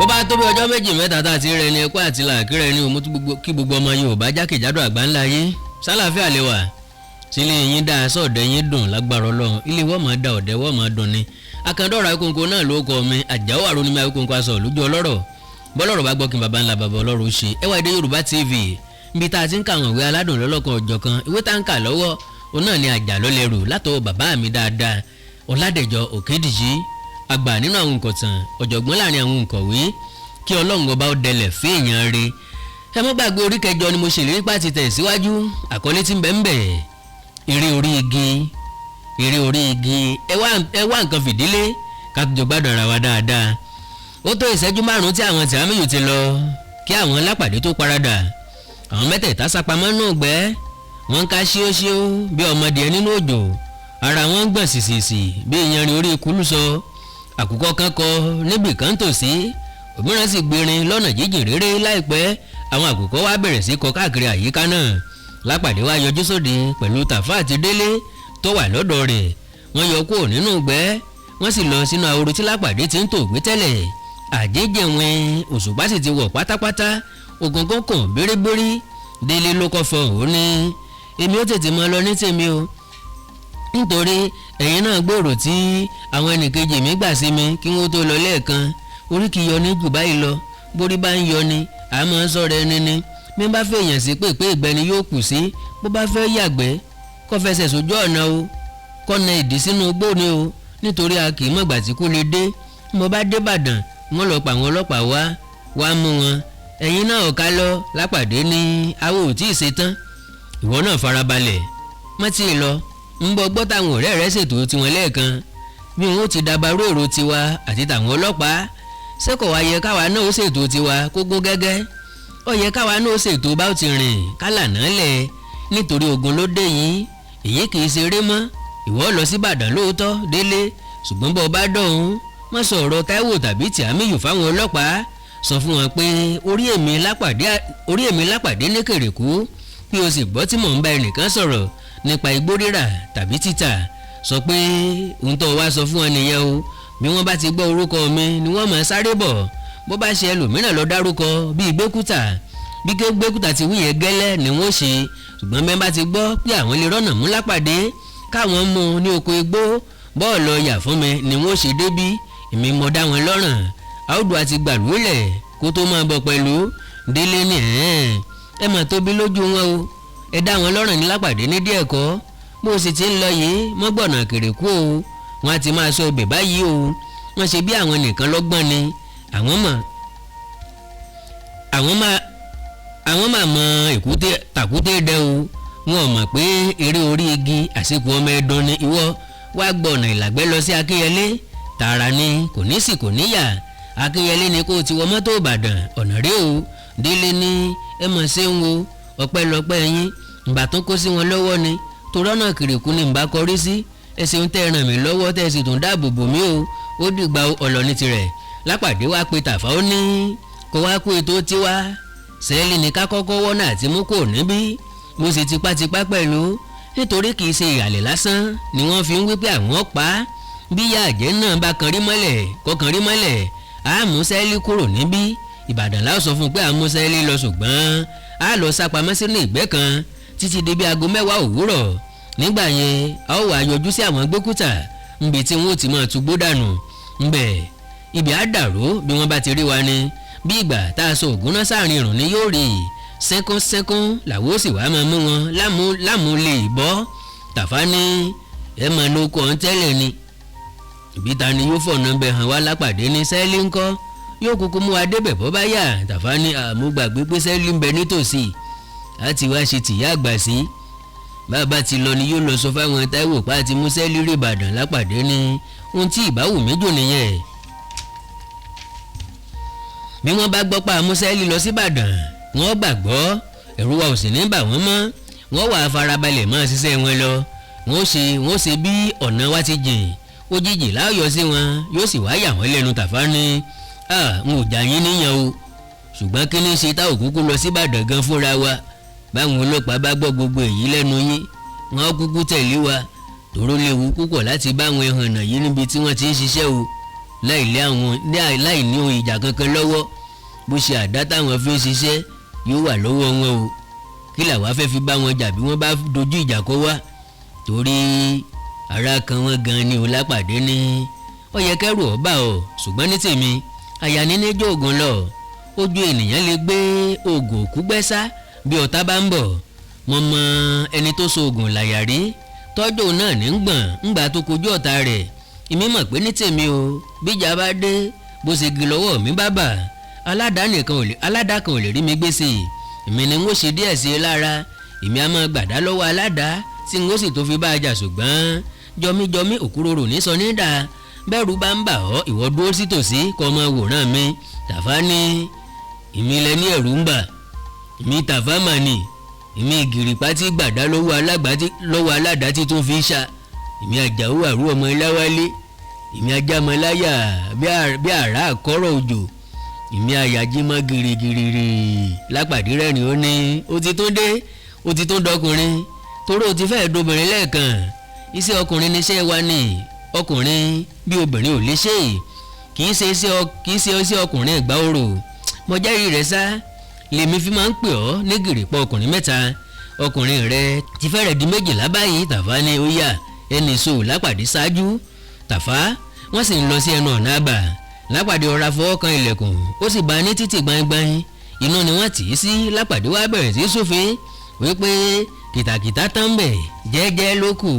Bó bá tó bí ọjọ́ méjì mẹ́ta tá a ti rẹ ni ẹkú àti làákìrẹ ní òmùtú gbogbo kí gbogbo ọmọ Yorùbá jákèjádò àgbáńlá yé sálàáfíà lè wà sílé yín dáa sọ̀dẹ̀ yín dùn lágbára Ọlọ́run, ilé wọ́n máa da ọ̀dẹ̀ wọ́n máa dùn ni. Akandọ́rọ̀ Awíkonko náà ló kọ́ mi, Àjàó àrùn mi Awíkonko aṣọ lójú ọlọ́rọ̀ bọ́lọ́rọ̀ bá gbọ́ kí n bàbá ńlá bàbá ọlọ́rọ̀ ṣe. Ẹwà èdè Yorùbá TV, níbi tá a ti ń ka àwọn ìwé aládùn lọ́lọ́kan ọ̀jọ̀kan. Ìwé tá ń kà lọ́wọ́ òun náà ni Àjà Ló Lẹrù, látọwọ́ bàbá mi dáadáa, Ọ̀làdẹ̀jọ Òkèdìjì, àgbà nínú àwọn nǹkọ̀tàn, ọ̀jọ̀gbọ́n láàrin àwọn òǹkọ̀wé. Kí Ọlọ́run ọba ó dẹlẹ̀ fẹ́ẹ̀yàn re. Ẹ mọ́ gbàgbé, orí kẹjọ ni mo ṣèlérí pàtì tẹ̀ síwájú. Àkọlé tí ń bẹ ń bẹ, Eré Orí Igi. Eré Orí Igi. Ẹ wá nǹkan fìdílé ká tó jọ gbádùn ara wa dáadáa. Ó tó ìṣẹ́jú 5 tí àwọn tìámíyù ti lọ kí àwọn lápàdé tó paradà. Àwọn mẹ́tẹ̀ẹ̀ta sápamọ́ nù gbẹ́, wọ́n ń ká ṣíóṣíó bí ọmọdé nínú òjò, ara wọn ń gbọ̀n sìsìsì bí iyanrìn orí kúlù sọ. Àkùkọ kan kọ níbì kan tòsí, òmíràn sì gbìnrin lọ́nà jíjìn réré. Láìpẹ́, àwọn àkùkọ wá bẹ̀rẹ̀ sí kọ káàkiri àyíká náà. Lápàdé wá yọjú sóde pẹ̀lú Tàfá àti Délé tó wà lọ́dọ̀ rẹ̀. Wọ́n yọ kúrò nínú ìgbẹ́, wọ́n sì lọ sínú ahoro tí Lápàdé ti ń tò gbé tẹ́lẹ̀. Àjẹjẹ̀wìn òṣùpá sì ti wọ̀ pátápátá, ògùnkùn kùn béríbérí. Délé ló kọ́ fọ òun ní, "Èmi ó tètè mọ lọ ní tèmi o, nítorí ẹ̀yin náà gbèrò tí àwọn ẹnìkejì mi gbà sí mi kí wọ́n tó lọ lẹ́ẹ̀kan. Orí kì í yọ ní jù báyìí lọ. Borí bá ń yọ ni àmọ́ sọ̀rọ̀ ẹni ni bí wọ́n bá fẹ́ èèyàn sí pé ìgbẹ́ni yóò kù sí. Bó bá fẹ́ yàgbẹ́, kó fẹsẹ̀ sójú ọ̀nà o, kó na ìdí sínú igbó ni o, nítorí a kì í mọ̀gbà tí kú lè dé. Mo bá dé Ìbàdàn, wọ́n lọ pa àwọn ọlọ́pàá wá wá mú wọn. Ẹ̀yin náà ò ká lọ." Lápàdé ní, "Awo ò tí ì ṣetán, ìwọ náà farabalẹ̀, má tí ì lọ. Ń bọ gbọ́ táwọn ọ̀rẹ́ rẹ̀ ṣètò tiwọn lẹ́ẹ̀kan, bí wọn ó ti dabarú èrò tiwa àti tàwọn ọlọ́pàá. Ṣé kò wá yẹ káwa náà ó ṣètò tiwa kó gún gẹ́gẹ́? Ó yẹ káwa náà ó ṣètò bá ó ti rìn kálà náà lẹ̀, nítorí ogun ló dé yìí, èyí kì í ṣeré mọ́. Ìwọ lọ sí Ìbàdàn lóòótọ́, Délé, ṣùgbọ́n bọ́ ọ bá dọ̀hún, má sọ ọ̀rọ̀ Táíwò tàbí Tìámíyù fáwọn ọlọ́pàá. Sọ fún wọn pé orí èmi Lápàdé ní Kèrèkú, bí o sì gbọ́ tí mò ń bá ẹnìkan sọ̀rọ̀ nípa igbó rírà tàbí títà. Sọ pé ohun tó wá sọ fún wọn nìyẹn o. Bí wọ́n bá ti gbọ́ orúkọ mi ni wọ́n máa sáré bọ̀. Bó bá ṣe ẹlòmíràn lọ dárúkọ bíi Gbẹ́kútà, bí Gbẹ́kútà ti wí yẹn gẹ́lẹ́ ni wọ́n ṣe. Ṣùgbọ́n bẹ́ẹ̀ bá ti gbọ́ pé àwọn lè rọ́nà mú Lápàdé, káwọn mú un ní oko igbó, bọ́ọ̀lù ọ̀yà fún mi ni wọ́n ṣe débí. Èmi mọ̀ dá wọn lọ́rùn àwùjọ àti gbàlúlẹ̀ kó tó máa bọ̀ pẹ̀lú." Délé ní, "Ẹ̀ẹ́n, ẹ mà tóbi lójú wọn o. Ẹ dá wọn lọ́rùn ní." Lápàdé ní, "Díẹ̀ kọ́. Bó o sì ti ń lọ yìí, mọ́ gbọ̀nà Kèrèkú o. Wọ́n á ti máa sọ ibẹ̀ báyìí o. Wọ́n ṣe bí àwọn nìkan lọ́gbọ́n ni. Àwọn máa mọ èkúté tàkúté dẹ o. Wọn ò mọ̀ pé eré orí igi àsìkò ọmọ ẹdun ni. Ìwọ wá gbọ̀nà Ìlàgbẹ́ lọ sí Akínyẹlé tààrà ni, kò ní sì kò níyà. Akínyẹlé ni kó o ti wọ mọ́tò Ìbàdàn, ọ̀nà rí o." Délé ní, "Ẹ mọ̀ ṣé ń wo, ọpẹ́lọpẹ́ yín. Ìgbà tó kó sí wọn lọ́wọ́ ni torọ́nà Kìrìkú ni ìbá kọrí sí. Ẹ ṣeun tẹ́ ẹ ràn mí lọ́wọ́, tẹ́ ẹ sì tún dáàbò bò mí o. Ó dìgbà ọ̀lọ́ ní tirẹ̀." Lápàdé wá pé Tàfà, ó ní kó wá kú ètò tiwa. Sẹ́ẹ̀lì ní ká kọ́kọ́ wọ́nà àti mú kò níbí, mo sì tipátipá pẹ̀lú, nítorí kì í ṣe ìhàlẹ̀ lásán ni wọ́n fi ń wí pé àwọn pa á. Bí ìyá àjẹ́ náà bá kan rí mọ́lẹ̀ kọkàn rí mọ́lẹ̀, á mú sẹ́ẹ̀lì kúrò níbí. Ìbàdàn láò sọ fún un pé à ń mú sẹ́ẹ̀lì lọ, ṣùgbọ́n á lọ sápamọ́ sínú ìgbẹ́ kan títí di bí aago 10 òwúrọ̀. Nígbà yẹn, a ó wà yọjú sí àwọn gbẹ́kútà níbi tí wọ́n ti máa tugbó dànù ńbẹ̀. Ibi á dàrú bí wọ́n bá ti rí wa ni. Bí ìgbà tá a sọ ògùn náà sáàrin ìrùn ni yóò rí sẹ́kúnsẹ́kún, làwọn ó sì wá máa mú wọn lámú lámú lè bọ́." Tàfá ní, "Ẹ máa ló kọ́ ọ́n tẹ́lẹ̀ ni, ìbí ta ni yóò fọ̀nà bẹ̀ hàn wá?" Lápàdé ní, "Sẹ́ẹ̀lì ńkọ́? Yóò kúkú mú wa débẹ̀ bọ́ bá yà." Tàfá ní, "Àmúgbàgbé pé sẹ́ẹ̀lì ń bẹ nítòsí àti wá ṣe tìyá àgbà sí. Bàbá ti lọ ni yóò lọ sọ fáwọn Táíwò pa àti Musẹ́lì rí Ìbàdàn." Lápàdé ní, "Ohun tí ìbáwù méjò nìyẹn. Bí wọ́n bá gbọ́ pa Musẹ́lì lọ síbàdàn, wọ́n gbàgbọ́, ẹ̀rù wa ò sì ní bà wọ́n mọ́. Wọ́n wà farabalẹ̀ máa ṣiṣẹ́ wọn lọ. Wọ́n ṣe bí ọ̀nà wa ti jìn òjijì láàyò sí wọn, yóò sì wá yà wọ́n lẹ́nu." Tàfá ní, "N ò jà yín níyàn o, ṣùgbọ́n kí ní ṣe tá òkúkú lọ síbàdàn gan fúnra wa? Báwọn ọlọ́pàá bá gbọ́ gbogbo èyí lẹ́nu yín, wọ́n kúkú tẹ̀lé wa, tòró léwu púpọ̀ láti báwọn ẹhànnà yìí níbi tí wọ́n ti ń ṣiṣẹ́ o." Láì ní ohun ìjà kankan lọ́wọ́, bó ṣe àdá táwọn fi ń ṣiṣẹ́ yóò wà lọ́wọ́ wọn o. Kí làwa fẹ́ fi bá wọn jà bí wọ́n bá dojú ìjà kọ wá? Torí ara kan wọn gan ni o. Lápàdé ní ó yẹ kẹ́rù ọba o, ṣùgbọ́n ní tèmi, àyà níní jó oògùn lọ. Ojú ènìyàn lè gbé oògùn òkú gbẹ́sá bí ọ̀tá bá ń bọ̀. Mo mọ ẹni tó so oògùn làyà rí, tọ́jú náà ní gbọ̀n ńgbà tó kojú ọ̀tá rẹ̀. Èmi mọ̀ pé ní tèmi o, bíjà bá dé, bó ṣe gi lọ́wọ́ mi bá bà, aládàá nìkan ò lè, aládàá kan ò lè rí mi gbé sí i. Èmi ni n ó ṣe díẹ̀ sí i lára. Èmi á máa gbàdá lọ́wọ́ aládàá tí n ó sì tó fi bá a jà, ṣùgbọ́n jọmíjọmí òkúròrò ní sọ ní dà. Bẹ́ẹ̀rù bá ń bà ọ́, ìwọ dúró sí tòsí kọ́ ọmọ wòran mi. Tàfá ní èmi lẹ ní ẹ̀rù ń bà? Èmi Tàfá mà ní, èmi ìgìrìpá tí gbàdá lọ́wọ́ aládàá tí tún fi ṣá. Èmi Àjàó àrú ọmọ Iláwálé, èmi ajámọláyà bí àrá àkọ́rọ̀ òjò, èmi àyájímọ́ girigiriri. Lápàdé rẹ́rìn, ó ní ó ti tún dé, ó ti tún dọkùnrin, torí ó ti fẹ́ẹ̀ dobìnrin lẹ́ẹ̀kan. Iṣẹ́ ọkùnrin níṣẹ́ wa ni, ọkùnrin bí obìnrin ò lè ṣe, kì í ṣe iṣẹ́ ọkùnrin ìgbà orò. Mo jẹ́rìí rẹ̀ sá, lèmi fi máa ń pè ọ́ ní gìrìpọ̀ ọkùnrin mẹ́ta. Ọkùnrin rẹ ti fẹ́rẹ̀ di 12 báyìí. Tàfá ní ó yà ẹnì so Lápàdé ṣáájú Tàfá, wọ́n sì ń lọ sí ẹnu ọ̀nà àbà. Lápàdé ọ̀rá fọwọ́ kan ilẹ̀kùn, ó sì bá ní títì gbangban, inú ni wọ́n tì í sí. Lápàdé wá bẹ̀rẹ̀ sí súfèé wípé kìtàkìtà tán bẹ̀, jẹ́jẹ́ ló kù.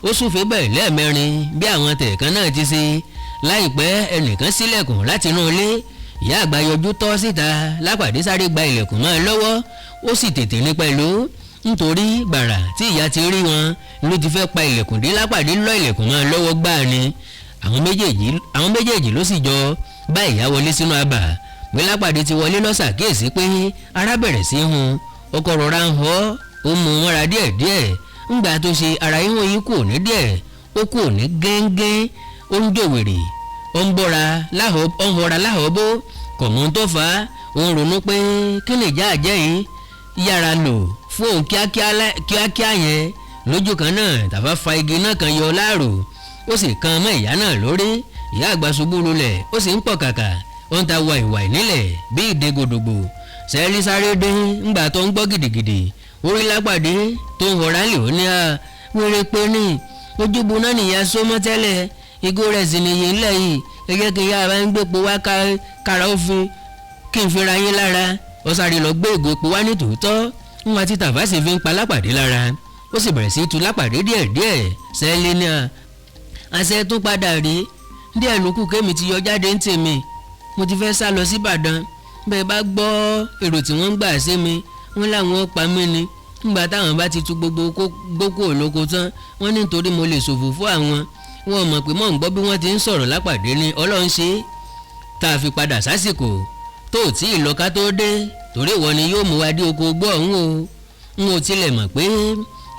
Ó súfèé bẹ̀rẹ̀ lẹ́ẹ̀mẹrin bí àwọn tẹ̀ẹ̀kan náà ti ṣe. Láìpẹ́, ẹnìkan ṣílẹ̀kùn láti inú ilé, ìyá àgbà yọjú tọ́ síta. Lápàdé sáré gba ilẹ̀kùn mọ́ ẹ lọ́wọ́, ó sì tètè ní pẹ̀lú, nítorí gbàrà tí ìyá ti rí wọn ló ti fẹ́ pa ilẹ̀kùn dé. Lápàdé lọ́ ilẹ̀kùn mọ́ ẹ lọ́wọ́ gbáà ni. Àwọn méjèèjì ló sì jọ bá ìyá wọlé sínú abà. Pé Lápàdé ti wọlé, ló ṣàkíyèsí pé ara bẹ̀rẹ̀ sí hun. Ọkọ rọra ń họ, ó mú un mọ́ra díẹ̀díẹ̀. Ńgbà tó ṣe, ara ihun yìí kò ní díẹ̀, ó kò ní gẹ́ngẹ́, ó ń jòwèrè, ó ń bọ́ra láhọ̀, ó ń họra láhọ̀ bó kò mú tó fà á. Ó ń ronú pé kí ni ìjà àjẹ́ yìí yára lò fún òun kíákíá kíákíá yẹn. Lójú kan náà, Tàfá fa igi náà kan yọ láàrò, ó sì kan mọ́ ìyá náà lórí. Ìyá àgbà ṣubú lulẹ̀, ó sì ń pọ̀ kàkà, ó ń ta wàìwàì nílẹ̀ bí ìdè gòdògbò. Sẹ́ẹ̀lì sáré dé ńgbà tó ń gbọ́ gidigidi, orí Lápàdé tó ń họra lè, ó ní à wéré pé ní ojúbu náà nìyá sómọ́ tẹ́lẹ̀, ìgò rẹ̀ sì nìyí ńlẹ̀ yìí. Gẹ́gẹ́ kí ìyá bá ń gbépo wá kára ó fi kí n fira yín lára. Ó sáré lọ gbé ìgò epo wá ní tòótọ́, ń wá tí Tàfá sì fi ń pa Lápàdé lára, ó sì bẹ̀rẹ̀ sí í tu Lápàdé díẹ̀díẹ̀. Sẹ́ẹ̀lì ní à àṣẹ tún padà rí díẹ̀ ló kù kémi ti yọ jáde ń tèmi. Mo ti fẹ́ sá lọ sí Ìbàdàn. Bẹ́ẹ̀ bá gbọ́ èrò tí wọ́n ń gbà sí mi, wọ́n láwọn pa mí ni nígbà táwọn bá ti tu gbogbo gbókò olóko tán. Wọ́n ní nítorí mo lè ṣòfò fún àwọn. Wọn mọ̀ pé mò ń gbọ́ bí wọ́n ti ń sọ̀rọ̀. Lápàdé ní Ọlọ́run ṣe tá a fi padà sásìkò tó tí ì lọ ká tó dé, torí ìwọ ni yóò mú wa dé oko gbọ́ ọ̀hún o. N ò tilẹ̀ mọ̀ pé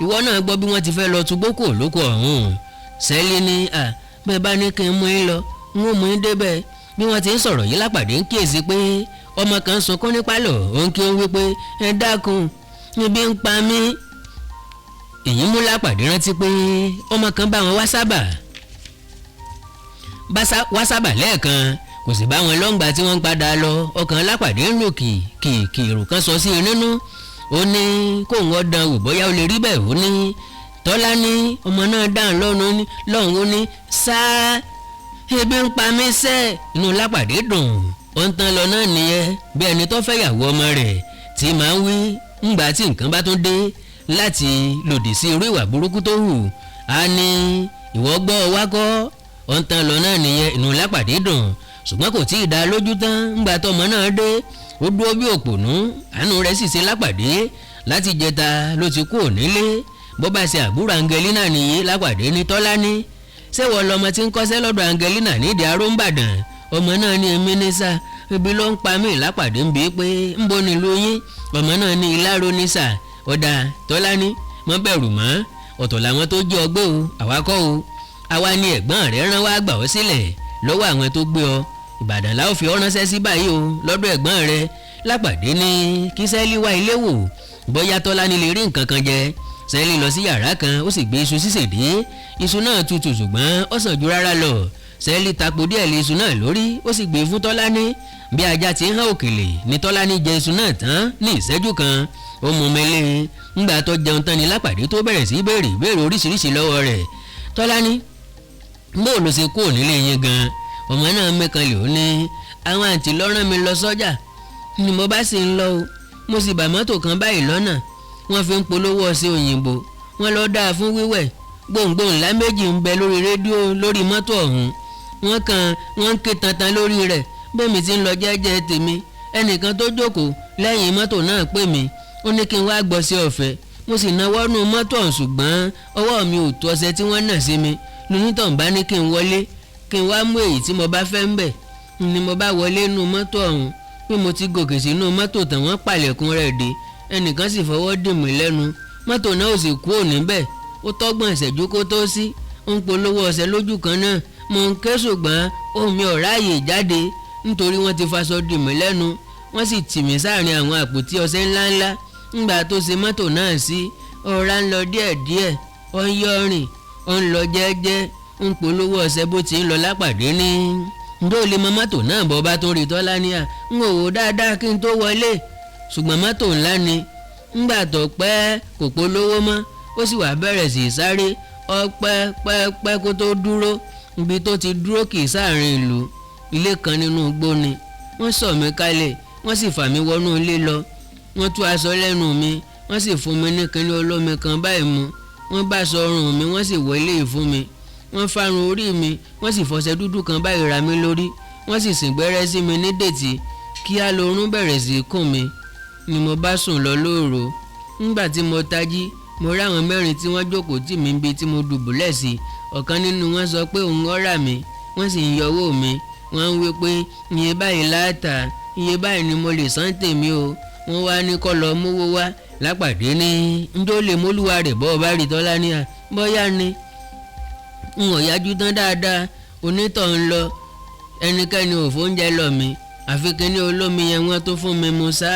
ìwọ náà gbọ́ bí wọ́n ti fẹ́ lọ tu gbókò olóko ọ̀hún. Sẹ́lí ní à bẹ́ẹ̀ bá ní kí n mú yín lọ, n ó mú yín débẹ̀. Bí wọ́n ti ń sọ̀rọ̀ yìí, Lápàdé ń kíyèsí pé ọmọ kan sunkún ní pálọ̀, òun kí ó wí pé ẹ dákun, ebi ń pa mí. Èyí mú Lápàdé rántí pé ọmọ kan bá wọn wá sábà lẹ́ẹ̀kan, kò sì bá wọn lọ́ngbà tí wọ́n ń padà lọ. Ọkàn Lápàdé ń lò kì kì kì, èrò kan sọ sí i nínú, ó ní kóun ọdàn wò bóyá ó lè rí bẹ́ẹ̀. Ó ní Tọ́lá ní ọmọ náà dáhùn lọ́hùn, ó ní sáá ebi ń pa mí sẹ́. Inú Lápàdé dùn, ó ń tán lọ náà nìyẹn, bí ẹni tó fẹ́ yàwó ọmọ rẹ̀ tí máa ń wí ńgbà tí nǹkan bá tún dé láti lòdì sí irú ìwà burúkú tó hù á ní ìwọ gbọ́ wá kọ́. Ó ń tán lọ náà nìyẹn. Inú Lápàdé dùn, ṣùgbọ́n kò tí ì dá lójú tán. Ńgbà tọmọ náà dé, ó dúró bí òpònú, àánú rẹ̀ sì ṣe Lápàdé. Láti jẹta ló ti kú nílé, bó bá ṣe àbúrò Angelina nìyí. Lápàdé ní Tọ́lá ní ṣé wọ́n lọmọ tí ń kọ́ṣẹ́ lọ́dọ̀ Angelina nídìí Aróńbàdàn? Ọmọ náà ní èmi ní sà, ebi ló ń pa mí. Lápàdé ń bí pé ń bo nílùú yín? Ọmọ náà ní Ìláró ní sà. Ọ̀dà Tọ́lá ní mọ́ bẹ̀rù mọ́, ọ̀tọ̀ làwọn tó jẹ́ ọgbẹ́ o, àwa kọ́ o. Àwa ni ẹ̀gbọ́n rẹ̀ rán wá gbà ọ́ sílẹ̀ lọ́wọ́ àwọn tó gbé ọ. Ìbàdàn la ó fi ọ́ ránṣẹ́ sí báyìí o, lọ́dọ̀ ẹ̀gbọ́n rẹ̀. Lápàdé ní kí Sẹ́lí wá ilé wò bóyá Tọ́lá ní lè rí nǹkan kan jẹ. Sẹ́lí lọ sí yàrá kan, ó sì gbé iṣu sísè dé. Iṣu náà tutù, ṣùgbọ́n ó sàn ju rárá lọ. Sẹ́ẹ̀lì tapo díẹ̀ lé iṣu náà lórí, ó sì gbé fún Tọ́lání. Bí ajá ti ń hán òkèlè ní Tọ́lání jẹ iṣu náà tán ní ìṣẹ́jú kan. Ó mú mi lé. Ńgbà tó jẹun tán ni Lápàdé tó bẹ̀rẹ̀ sí béèrè ìbéèrè oríṣiríṣi lọ́wọ́ rẹ̀. Tọ́lání, bó ló ṣe kúrò nílé yín gan? Ọmọ náà mẹ́kànlẹ̀, ó ní àwọn àǹtí ló rán mi lọ sọ́jà ni mo bá sì ń lọ o. Mo sì bá mọ́tò kan báyìí lọ́nà, wọ́n fi ń polówó ọṣẹ òyìnbó, wọ́n lọ dáa fún wíwẹ̀. Gbòǹgbò ńlá méjì ń bẹ lórí rédíò lórí mọ́tò ọ̀hún. Wọ́n kàn wọ́n ń ké tantan lórí rẹ̀. Bẹ́ẹ̀mi ti ń lọ jẹ́jẹ́ tèmi, ẹnìkan tó jókòó lẹ́yìn mọ́tò náà pè mí, ó ní kí n wá gbọ́ sí ọ̀fẹ́. Mo sì náwó nú mọ́tò ọ̀hún, ṣùgbọ́n ọwọ́ mi ò tó ọṣẹ tí wọ́n nà sí mi. Lónítàn bá ní kí n wọlé, kí n wá mú èyí tí mo bá fẹ́ ń bẹ̀. Ni mo bá wọlé nú mọ́tò ọ̀hún. Bí mo ti gòkè sínú mọ́tò tán, wọ́n pàlẹ̀kùn rẹ̀ dé, ẹnìkan sì fọwọ́ dì mí lẹ́nu. Mọ́tò náà ò sì kúrò níbẹ̀. Ó tọ́gbọ̀n ìṣẹ́jú kó tó sí. Ó ń polówó ọṣẹ lójú kan náà. Mo ń ké, ṣùgbọ́n ohùn mi ò ráàyè jáde nítorí wọ́n ti faṣọ dì mí lẹ́nu, wọ́n sì tì mí sáàrin àwọn àpótí ọṣẹ ńláńlá. Ńgbà tó ṣe mọ́tò náà sí, ọ̀rá ń lọ díẹ̀díẹ̀, ó ń yọrìn, ó ń lọ jẹ́jẹ́, ń polówó ọṣẹ bó ti ń lọ. Lápàdé ní ǹjọ́ lè mọ mọ́tò náà bọ́ bá tó rí? Tọ́lá ní à ń wò ó dáadáa kí n tó wọlé, ṣùgbọ́n mọ́tò ńlá ni. Ńgbà tó pẹ́, kò polówó mọ́, ó sì wá bẹ̀rẹ̀ sí í sáré. Ọpẹ́ pẹ́pẹ́ kó tó dúró. Ibi tó ti dúró kì í sáàrin ìlú, ilé kan nínú igbó ni. Wọ́n sọ̀ mí kalẹ̀, wọ́n sì fà mí wọnú ilé lọ. Wọ́n tú aṣọ lẹ́nu mi, wọ́n sì fún mi ní kinní olómi kan báyìí mu. Wọ́n bá aṣọ ọrùn mi, wọ́n sì wọlé fún mi. Wọ́n fárun orí mi, wọ́n sì fọṣẹ dúdú kan báyìí ra mi lórí, wọ́n sì sìn gbẹ́rẹ́ sí mi ní dètí. Kíá lorún bẹ̀rẹ̀ sí í kùn mí, ni mo bá sùn lọ lóòrò. Ńgbà tí mo tají, mo rí àwọn mẹ́rin tí wọ́n jókòó tì mí níbi tí mo dùbúlẹ̀ sí. Ọ̀kan nínú wọn sọ pé òun ọ̀rà mi, wọ́n sì ń yọ owó mi. Wọ́n ń wí pé iye báyìí láàtà, iye báyìí ni mo lè san tèmi o. Wọ́n wá ní kó lọ mówó wá. Lápàdé ní njó lè mólúwa rẹ̀ bọ́ ọba rí? Tọ́lá ní à bóyá ni n ò yájú tán dáadáa. Onítọ̀ ń lọ, ẹnikẹ́ni ò fóúnjẹ lọ mi, àfi kíní olómi yẹn wọ́n tó fún mi mu sá.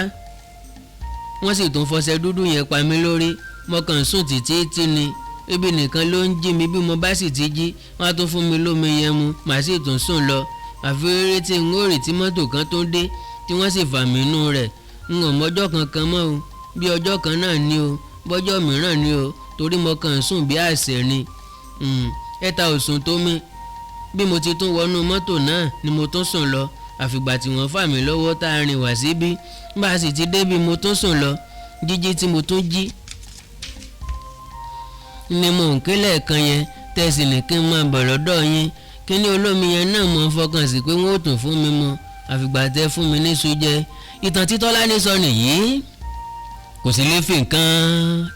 Wọ́n sì tún fọṣẹ dúdú yẹn pa mí lórí. Mo kàn sùn títí tí ni ebi nìkan ló ń jí mi. Bí mo bá sì ti jí, wọ́n á tún fún mi lómi yẹn mu, màá sì tún sùn lọ. Àfi eré tí n ó rì tí mọ́tò kan tó dé, tí wọ́n sì fà mí nú rẹ̀. N ò mọ́jọ́ kankan mọ́ o, bí ọjọ́ kan náà ni o, bọ́jọ́ mìíràn ni o, torí mo kàn sùn bí àṣẹ ni. Ẹ̀ta ò sùn tó mi. Bí mo ti tún wọnú mọ́tò náà ni mo tún sùn lọ, àfìgbà tí wọ́n fà mí lọ́wọ́ tá a rìn wá síbí. Bá a sì ti débi, mo tún sùn lọ. Jíjí tí mo tún jí ni mo ń ké lẹ́ẹ̀kan yẹn tẹ̀sí ní kí n máa bọ̀ lọ́dọ̀ yín. Kíní olómi yẹn náà mo ń fọkàn sí pé wọ́n ò tún fún mi mọ́, àfìgbà tẹ́ fún mi ní sùn jẹ. Ìtàn tí Tọ́lání sọ nìyí, kò sì lè fi nǹkan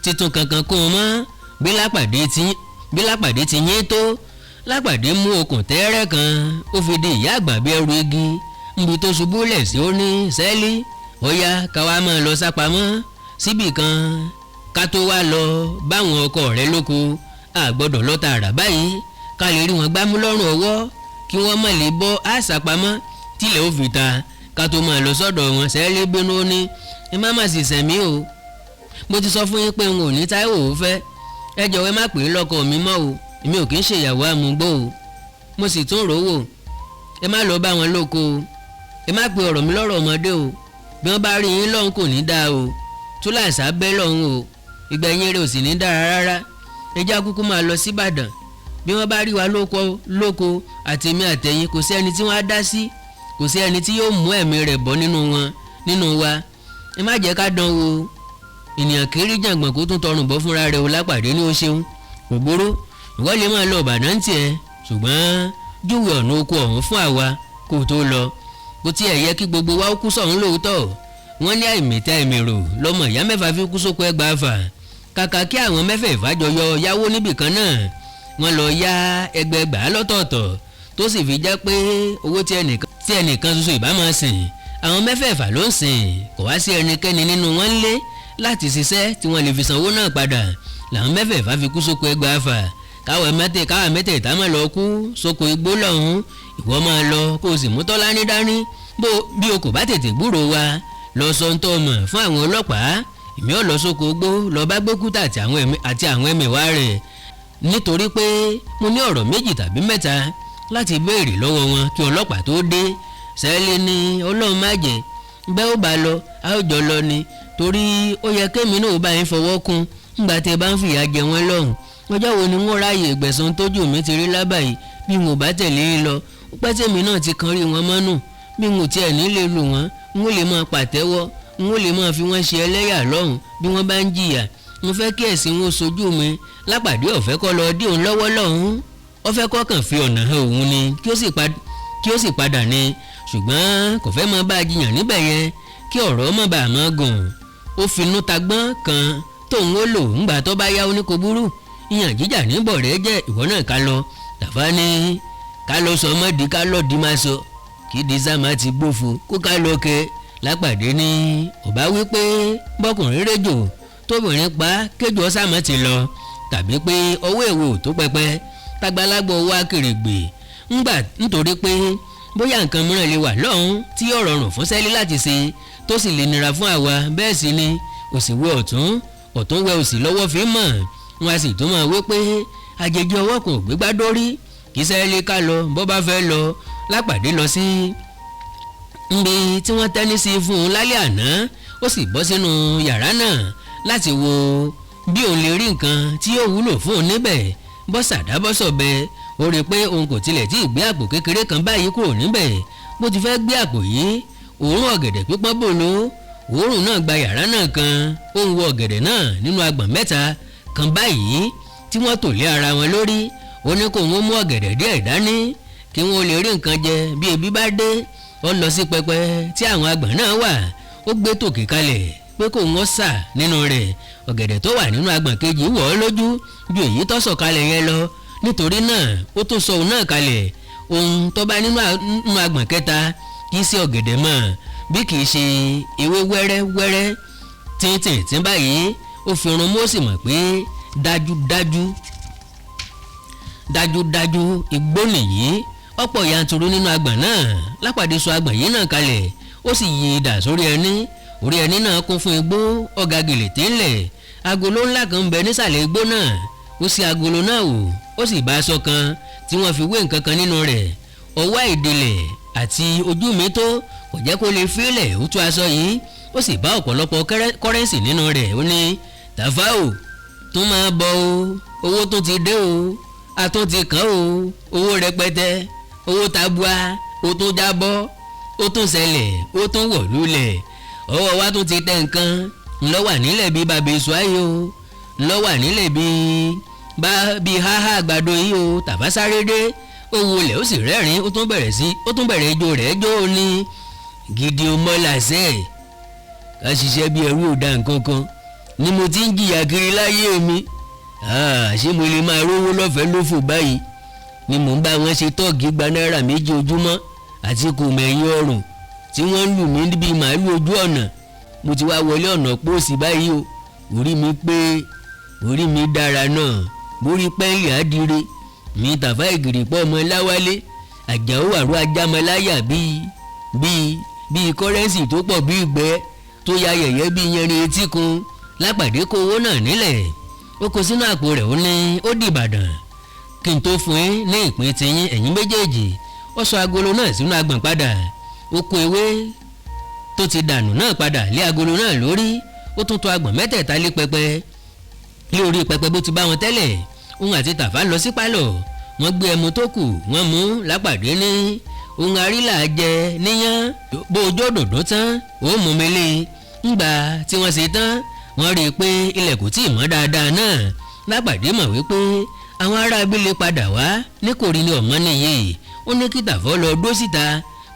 títún kankan kún un mọ́. Bí Lápàdé ti yín tó, Lápàdé mú okùn tẹ́rẹ́ kan, ó fi di ìyá àgbà bí ẹrù igi níbi tó ṣubú lẹ̀ sí. Ó ní, "Sẹ́lí, ó yá, ká wá máa lọ sápamọ́ síbì kan ká tó wá lọ báwọn ọkọ rẹ lóko. A gbọ́dọ̀ lọ tààrà báyìí, ká lè rí wọn gbámú lọ́rùn ọwọ́ kí wọ́n má lè bọ́. Àṣàpamọ́ tílẹ̀ ó fi ta ká tó máa lọ sọ́dọ̀ wọn." Sẹ́lí bínú, ó ní, "Ẹ má má sì sẹ̀mí o. Mo ti sọ fún yín pé n ò ní Táíwò ó fẹ́. Ẹ jọ̀wọ́, ẹ má pè é lọ́kọ mi mọ́ o. Èmi ò kì í ṣèyàwó àmúgbó o. Mo sì tún rò wò. Ẹ má lọ bá wọn lóko o. Ẹ má pe ọ̀rọ̀ mi lọ́rọ̀ ọmọdé o. Bí wọ́n bá rí yín lọ́hùn, kò ní dáa o. Túláàsá bẹ́ lọ́hùn o. Ìgbẹ̀yìn rẹ̀ ò sì ní dára rárá. Ẹ já kúkú máa lọ síbàdàn. Bí wọ́n bá rí wa lóko lóko, àtèmi àtẹ̀yìn, kò sí ẹni tí wọ́n á dá sí, kò sí ẹni tí yóò mú ẹ̀mí rẹ̀ bọ́ nínú wọn, nínú wa. Ẹ má jẹ́ ká dán wò. Ènìyàn kiri jàngbọ̀n kó tún tọrùn bọ́ fúnra rẹ̀ o." Lápàdé ní, "O ṣeun, kò gbóró. Ìwọ lè máa lọ Ìbàdàn tiẹ̀, ṣùgbọ́n júwe ọ̀nà oko ọ̀hún fún àwa kó tó lọ. Kò tiẹ̀ yẹ kí gbogbo wa ó kú sọ̀hún lóòótọ́. Wọ́n ní àìmẹ̀tẹ́ àìmẹ̀rò lọ́mọ ìyá mẹ́fà fi kú sóko ẹgbàá fà. Kàkà kí àwọn mẹ́fẹ̀ẹ̀fà jọ yọ yáwó níbìkan náà, wọ́n lọ yá ẹgbẹgbàá lọ́tọ̀ọ̀tọ̀, tó sì fi jẹ́ pé owó tí ẹnìkan ṣoṣo ìbá máa sìn, àwọn mẹ́fẹ̀ẹ̀fà ló ń sìn. Kò wá sí ẹnikẹ́ni nínú wọn lé láti ṣiṣẹ́ tí wọ́n lè fi sanwó náà padà, làwọn mẹ́fẹ̀ẹ̀fà fi kú sóko ẹgbàá fà. Káwọn mẹ́tẹ̀ẹ̀ta máa lọ kú sóko igbó lọ́hùn. Ìwọ máa lọ, kó o sì mú Tọ́lání dání. Bó bí o kò bá tètè gbúròó wa, lọ sọ ń tọ́ mọ̀ fún àwọn ọlọ́pàá. Èmi ò lọ sóko gbó lọ bá gbókúta àti àwọn ẹmẹ̀wà rẹ̀, nítorí pé mo ní ọ̀rọ̀ méjì tàbí mẹ́ta. Láti béèrè lọ́wọ́ wọn kí ọlọ́pàá tó dé. Sẹ́ẹ̀lì ní Ọlọ́run má jẹ́ bẹ́ẹ̀, ó bá lọ, a ó jọ lọ ni, torí ó yẹ kémi náà bá yín fọwọ́ kún ńgbà tẹ́ bá ń fìyà jẹ wọ́n lọ́hùn. Ọjọ́ wo ni wọ́n ráàyè ìgbẹ̀san tójú mi ti rí lábàáyé bí n ò bá tẹ̀lé yín lọ? Ó pẹ́ tèmi náà ti kan rí wọn mọ́nù. Bí n ò tiẹ̀ ní lè lù wọ́n, n ó lè máa pàtẹ́wọ́, n ó lè máa fi wọ́n ṣe ẹlẹ́yà lọ́hùn bí wọ́n bá ń jìyà. Mo fẹ́ kí ẹ̀sìn wọn sojú mi. Lápàdé ọ̀fẹ́ kọ́ lọ dí òun lọ́wọ́ lọ́hùn, ó fẹ́ kọ́kàn fi ọ̀nà hàn òun ni kí ó sì padà ni, ṣùgbọ́n kò fẹ́ máa bá a jiyàn níbẹ̀ yẹn kí ọ̀rọ̀ má bàa máa gùn. Ó finú tagbọ́n kan tóun ó lò ńgbà tó bá yá. Ó ní kò burú, ìyàn jíjà níbọ̀ rẹ̀ jẹ́ ìwọ náà, ká lọ. Tàfá ní ká lọ sọ mọ́dì, ká lọ́ọ́ di máa sọ kí dísà má ti gbófo kó ká lọ kẹ. Lápàdé ní ọba wípé bọ́kùnrin réjò tóbìnrin pa kéjọ ọ̀sàmọ́ ti lọ, tàbí pé ọwọ́ èwo tó pẹpẹ tágbálágbó wá kèrègbè ńgbà, nítorí pé bóyá nǹkan mìíràn lè wà lọ́hùn tí yóò rọrùn fún Sẹ́lí láti ṣe tó sì lè nira fún àwa. Bẹ́ẹ̀ sì ni òsì wẹ ọ̀tún, ọ̀tún wẹ òsì lọ́wọ́ fi mọ̀ wọn, a sì tún máa wí pé àjèjì ọwọ́ kan ò gbégbá dórí. Kì í Sẹ́lí ká lọ bó bá fẹ́ lọ. Lápàdé lọ sí nbi tí wọ́n tẹ́ni sí fún un lálẹ́ àná, ó sì bọ́ sínú yàrá náà láti wo bí òun lè rí nǹkan tí yóò wúlò fún un níbẹ̀. Bọ́sàdá bọ́sọ̀bẹ, ó rí i pé òun kò tilẹ̀ tí ì gbé àpò kékeré kan báyìí kúrò níbẹ̀. Bó ti fẹ́ gbé àpò yìí, òórùn ọ̀gẹ̀dẹ̀ pípọ́n bòló, òórùn náà gba yàrá náà kan. Ó ń wo ọ̀gẹ̀dẹ̀ náà nínú agbọ̀n mẹ́ta kan báyìí tí wọ́n tò lé ara wọn lórí. Ó ní kó wọ́n mú ọ̀gẹ̀dẹ̀ díẹ̀ dání kí wọ́n lè rí nǹkan jẹ bí ebi bá dé. Ó lọ sí pẹpẹ tí àwọn agbọ̀n náà wà, ó gbé tòkè kalẹ̀ pé kó wọ́n sà nínú rẹ̀. Ọ̀gẹ̀dẹ̀ tó wà nínú agbọ̀n kejì wọ̀ ọ́ lójú ju èyí tó sọ̀ kalẹ̀ yẹn lọ, nítorí náà ó tún sọ òun náà kalẹ̀. Ohun tó bá nínú agbọ̀n kẹta kì í ṣe ọ̀gẹ̀dẹ̀ mọ́, bí kì í ṣe ewé wẹ́rẹ́wẹ́rẹ́ tíntìntín báyìí. Ó fi irun mú, ó sì mọ̀ pé dájúdájú, dájúdájú, igbó nìyí. Ọ̀pọ̀ yanturu nínú agbọ̀n náà. Lápàdé sọ agbọ̀n yìí náà kalẹ̀, ó sì yí idà sórí ẹní. Orí ẹní náà kún fún igbó, ọ̀gá gèlè tẹ́lẹ̀. Agolo ńlá kan ń bẹ nísàlẹ̀ igbó náà. Ó sì agolo náà wò, ó sì bá aṣọ kan tí wọ́n fi wé nǹkan kan nínú rẹ̀. Ọwọ́ ìdílẹ̀ àti ojú mi tó kò jẹ́ kó lè fílẹ̀. Ó tú aṣọ yìí, ó sì bá ọ̀pọ̀lọpọ̀ currency nínú rẹ̀. Ó ní, "Tàfá o, tún máa bọ̀ o, owó tó ti dé o, a tún ti kàn o, owó rẹpẹtẹ, owó tabua, ó tún jábọ́, ó tún ṣẹlẹ̀, ó tún wọ̀ lulẹ̀, ọwọ́ wa tún ti tẹ nǹkan ńlọ́wà nílẹ̀ bíi bàbá èso ayé o, ńlọ́wà nílẹ̀ bíi bá bíi háhá àgbàdo yìí o." Tàfá sáré dé, ó wọlé, ó sì rẹ́rìn, ó tún bẹ̀rẹ̀ sí, ó tún bẹ̀rẹ̀ ijó rẹ̀ jó ní gidi. O mọ́làṣẹ́ ká ṣiṣẹ́ bí ẹrú ò da nǹkan kan ni mo ti ń jìyà kiri láyé mi. Ṣé mo lè máa rówó lọ́fẹ̀ẹ́ lófò báyìí ni mò ń bá wọn ṣe tọ́ọ̀gì gba 2 náírà ojúmọ́ àti kò mẹ̀yìn ọrùn tí wọ́n ń lù mí níbi màálù ojú ọ̀nà? Mo ti wá wọlé ọ̀nà póòsì báyìí o. Orí mi pé orí mi dára náà, borí pẹ́ńlì àdìrẹ mi. Tàfá Ìgìrìpọ̀ ọmọ Láwálé Àjàó àrò ajámọláyà bíi bíi bíi currency tó pọ̀ bíi ìgbẹ́ tó ya yẹ̀yẹ́ bíi yanrìn etí kun. Lápàdé kó owó náà nílẹ̀, ó kó sínú àpò rẹ̀. Ó ní ó dìbàdàn kí n tó fún yín ní ìpín tiyín, ẹ̀yin méjèèjì. Ó sọ agolo náà sínú agbọ̀n padà, ó kó ewé tó ti dànù náà padà lé agolo náà lórí, ó tún tò agbọ̀n mẹ́tẹ̀ẹ̀ta lé pẹpẹ, lé orí pẹpẹ bó ti bá wọn tẹ́lẹ̀. Òun àti Tàfá lọ sí pálọ̀, wọ́n gbé ẹmu tó kù, wọ́n mú. Lápàdé ní ohun àrílà jẹ níyàn, bó ojú òdòdó tán ó mú mi lé. Ńgbà tí wọ́n ṣe tán, wọ́n rí i pé ilẹ̀ kò tí ì mọ́ dáadáa náà. Lápàdé mọ̀ wípé àwọn ará abílẹ̀ padà wá ní kò rí ní ọ̀mọ́ nìyí. Ó ní kí Tàfọ́ lọ dó síta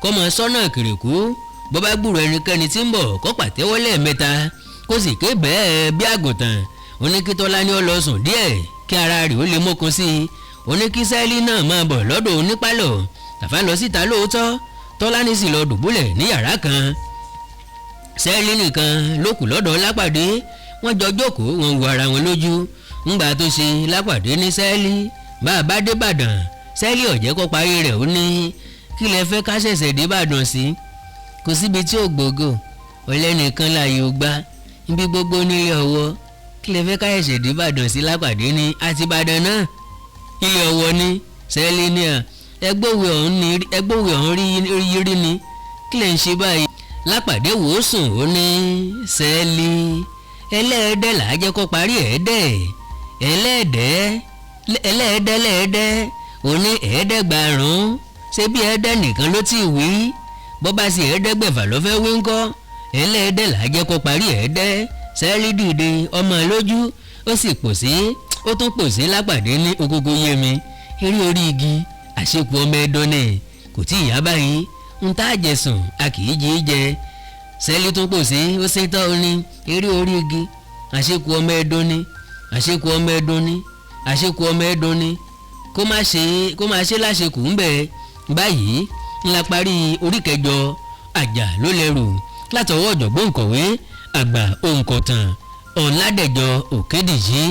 kọ́ mọ sọ́nà kìrìkú, bó bá gbúrò ẹnikẹ́ni tí ń bọ̀, kó pàtẹ́wọ́ lẹ́ẹ̀mẹ́ta, kó sì ké bẹ́ẹ̀ bí àgùntàn. Ó ní kí Tọ́lá ní ó lọ sùn díẹ̀ kí ara rẹ̀ ó lè mókun sí i. Ó ní kí Sẹ́lí náà máa bọ̀ lọ́dọ̀ onípálọ̀. Tàfá lọ síta lóòótọ́, Tọ́lá ní sì lọ dùbúlẹ̀ ní yàrá kan. Sẹ́lí nìkan ló kù lọ́dọ̀ Lápàdé. Wọ́n jọ jókòó, wọn wo ara wọn lójú. Ńgbà tó ṣe, Lápàdé ní, "Sẹ́lí, bá a bá dé Ìbàdàn." Sẹ́lí ọ̀jẹ́ kó parí rẹ̀. Ó ní, "Kí lẹ fẹ́ ká ṣẹ̀ṣẹ̀ dé Ìbàdàn sí? Kò síbi tí ò gbòógò, ọlẹ́nìkan láàyè ò gbá ibi gbogbo nílé ọwọ́. Kí lẹ fẹ́ ká ṣẹ̀ṣẹ̀ dé Ìbàdàn sí?" Lápàdé ní, "Àti Ìbàdàn náà, ilé ọwọ́ ní." Sẹ́lí ní à Ẹgbọ́wé ọ̀hún ní ẹgbọ́wé ọ̀hún rí yírí ni. Kí lẹ̀ ń ṣe báyìí? Lápàdé wòósùn, ó ní sẹ́ẹ̀lì ẹlẹ́ẹ̀dẹ́ là á jẹ́ kó parí ẹ̀ẹ́dẹ́ ẹlẹ́ẹ̀dẹ́ ẹlẹ́ẹ̀dẹ́ lẹ́ẹ̀dẹ́. Ó ní 500, ṣé bí ẹ̀ẹ́dẹ́ nìkan ló ti wí? Bọ́ bá sì 500 ló fẹ́ wí ńkọ́? Ẹlẹ́ẹ̀dẹ́ là á jẹ́ kó parí ẹ̀ẹ́dẹ́. Sẹ́ẹ̀lì dìde ọmọ lójú, ó sì pò sí, ó tún pò sí. Lápàdé ní ogogo yé mi, eré orí igi àṣepọ̀ ọmọ ẹdán ni kò tí ì yá báyìí. Ń tá àjẹsùn a kì í jí jẹ. Sẹ́ẹ̀lì tún pò sí, ó ṣe tán. Ó ní eré orí igi àṣekù ọmọ ẹdun ni, àṣekù ọmọ ẹdun ni, àṣekù ọmọ ẹdun ni, kó má ṣe, kó má ṣe láṣekù ń bẹ. Báyìí ńlá parí orí kẹjọ Àjà ló lẹ́rù látọwọ́ ọ̀jọ̀gbọ́n òǹkọ̀wé àgbà, òǹkọ̀tàn Ọ̀làdẹ̀jọ Òkèdìjì.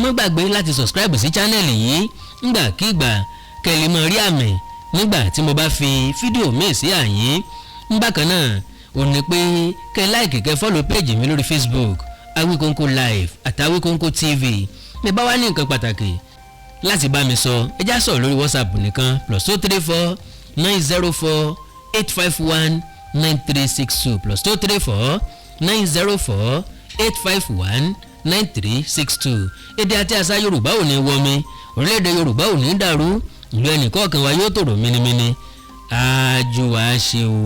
Má gbàgbé láti subscribe sí channel yìí ńgbàkigbà kẹ́ lè máa rí àmì nígbà tí mo bá fi fídíò míì sí àyín. Bákan náà ò ní pé kẹ́ like, kẹ́ follow page mi lórí Facebook, Awikonko Live àti Awikonko TV. Mi bá wá ní nǹkan pàtàkì láti bá mi sọ, ẹ já sọ̀rọ̀ lórí WhatsApp nìkan, +234 904 851 9362, +234 904 851 9362. Èdè àti àṣà Yorùbá ò ní wọmi, orílẹ̀-èdè Yorùbá ò ní dàrú, ìlú ẹnìkọ̀ọ̀kan wa yóò tòrò mínímíní. Àjò wa ṣe o.